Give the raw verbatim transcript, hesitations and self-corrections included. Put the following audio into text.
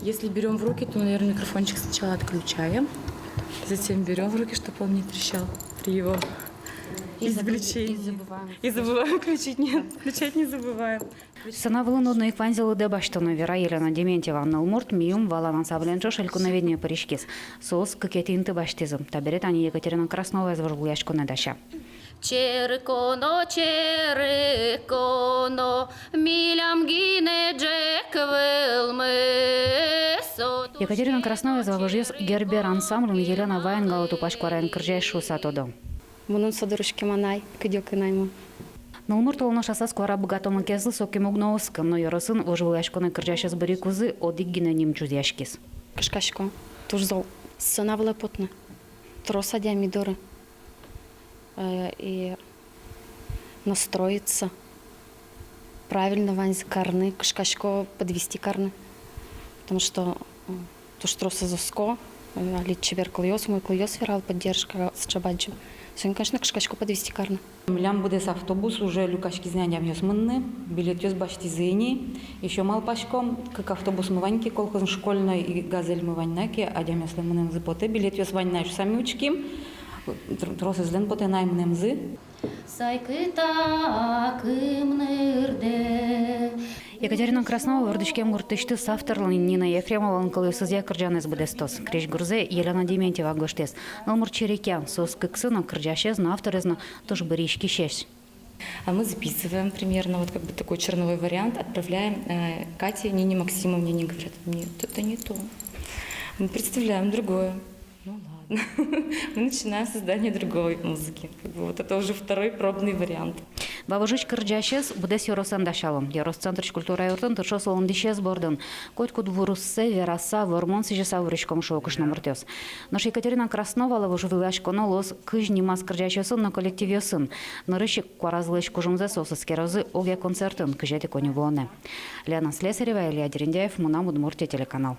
Если берём в руки, то, наверное, микрофончик сначала отключаем, затем берём в руки, чтобы он не трещал при его извлечении. И забываем включить. Нет, включать не забываем. Сцена вылын одно ик ваньзэ лыдэ басьтоно, вера Елена Дементьева. Нылмурт «Миым валан» ансамблен ӵош Элькуновидение пыриськиз. Соос кыкетӥ инты басьтӥзы. Табере тани Екатерина Красноваез вожвылъяськонэ дася. Черконо, черконо, милям гинэ ӝӧк вылмы, со туж... Екатерина Красноваез «Вавожъёс» Гербер ансамбльын Елена Ваенгалы тупась куараен кырӟась шуыса тодо. Мыным со дыр учкем анай, кыдёкын ай мон. Нылмурт улонысь аслаз куара быгатонлыкезлы сокем уг но оскы, но ёросын вожвылъяськонэ кырӟасез быръыкузы одӥг гинэ ним чузъяськиз. Кышкасько туж зол сцена вылэ потыны. Трос адями доры, э, и настроиться, правильно ваньзэ карыны, кышкасько подвести карыны. Потому что, м, туж тросэз оско, э, али чебер кылъёс, умой кылъёс верало, поддержка сыӵе бадӟым. Соин, конечно, кышкасько подвести карыны. Милям быдэс автобус уже люкаськиз ни адямиос мыныны, билетъёс басьтӥзы ини. Ещё малпаськом, кык автобусмы вань ке, колхозын «Школьной» и «Газельмы» вань на ке, адямиослэн мынэмзы потэ, билетъёс вань на, ещё сами учким. Тр-, тросэзлэн потэ на ай мынэмзы. Сайкыт акым нырдэ. Екатерина Краснова вордӥськем гуртысьтыз авторлэн, Нина Ефремовалэн кылъёсызъя кырӟанэз быдэстоз. Крезьгурзэ Елена Дементьева гожтӥз. Нылмурт черекъя, соос кыксы но, кырӟасез но, авторез но, туж быръиськисесь. А мы записываем примерно, вот как бы такой черновой вариант, отправляем, э, Кате, Нине Максимовне, они говорят: «Нет, это не то. Мы представляем другое». Ну ладно. Мы начинаем создание другой музыки. Как бы вот это уже второй пробный вариант. «Вавожысь» кырӟасез быдэс ёросэн дасяло. Ёрос центрысь культура юртын тыршо солэн дӥсез бордын. Котькуд вуруссэ вераса, вормон сӥзьыса вуриськом, шуо кышномуртъёс. Нош Екатерина Красновалы вожвылъяськоно луоз кызь нимаз кырӟасьёсын но коллективъёсын. Нырысь ик куаразылэсь кужымзэ соос эскерозы огъя концертын, кызетӥ коньывуонэ. Лена Слесарева, Илья Дерендяев, «Мынам Удмуртие» телеканал.